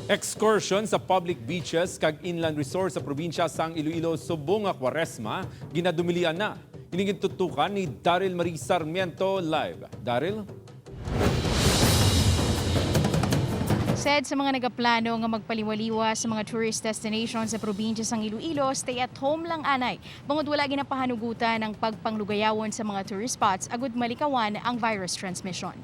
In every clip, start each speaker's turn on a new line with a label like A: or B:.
A: Excursion sa public beaches kag inland resort sa probinsya sang Iloilo subong nga Kwaresma ginadumilian na. Ining tutukan ni Daryl Marie Sarmiento live. Daryl?
B: Said sa mga nagaplano nga magpaliwaliwa sa mga tourist destination sa probinsya sang Iloilo, stay at home lang anay. Bangod wala ginapahanugutan ang pagpanglugayawon sa mga tourist spots agud malikawan ang virus transmission.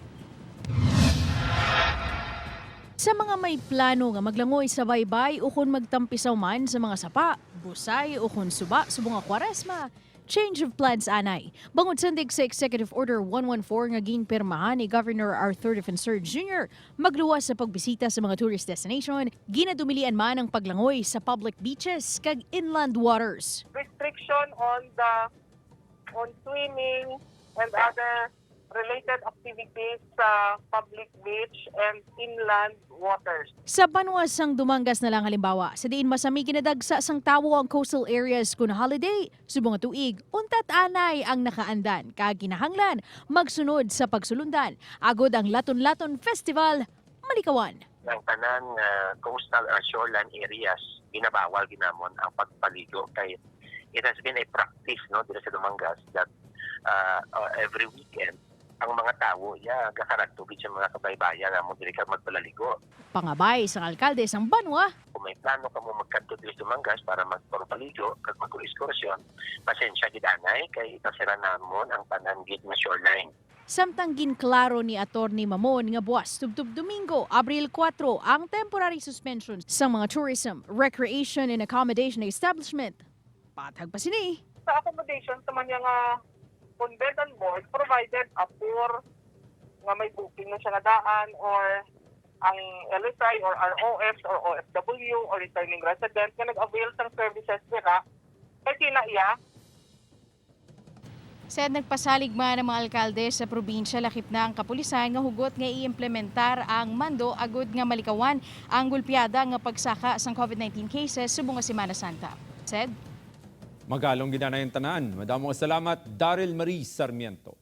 C: Sa mga may plano nga maglangoy sa baybay o kung magtampisaw man sa mga sapa, busay o kung suba subong nga Kwaresma, change of plans anay. Bangod sandig sa Executive Order 114 nga ginpirmahan ni Governor Arthur Defensor Jr., magluwas sa pagbisita sa mga tourist destination, ginadumilian man ang paglangoy sa public beaches kag inland waters.
D: Restriction on swimming and other related activities sa public beach and inland waters.
C: Sa banwa sang Dumangas na lang halimbawa, sa diin masami ginadagsa sang tawo ang coastal areas kun holiday, subong nga tuig, untat anay ang nakaandan kag ginahanglan magsunod sa pagsulundan. Agod ang Laton-Laton Festival, malikawan.
E: Ng tanan nga coastal or shoreline areas, ginabawal ginamon ang pagpaligo kay it has been a practice, no, dito sa Dumangas that every weekend ang mga tao ya gakaradto gid sa mga kabaybayan namon diri ka magpalaligo.
C: Pangabay sang alkalde sang banwa,
E: Kung may plano kamo magkadto diri sa Dumangas para magpalaligo kag mag-excursion, pasensya gid anay kay ipasira namon ang tanan gid nga shoreline.
C: Samtang ginklaro ni Attorney Mamon nga buwas tubtub Domingo, Abril 4, ang temporary suspension sa mga tourism, recreation and accommodation establishment. Patag pa sini.
D: Sa accommodation sa man nga kung bed and board, provided a poor nga may booking na siya nga daan or ang LSI or ROFs or OFW or returning resident nga nag-avail sang services dira kay kinaiya.
B: Said nagpasalig man ang mga alkalde sa probinsya lakip na ang kapulisan nga hugot nga iimplementar ang mando agud nga malikawan ang gulpiada nga pagsaka sang COVID-19 cases subong nga Semana Santa. Said
A: Magalong ginanayan tanan. Madamo nga salamat, Daryl Marie Sarmiento.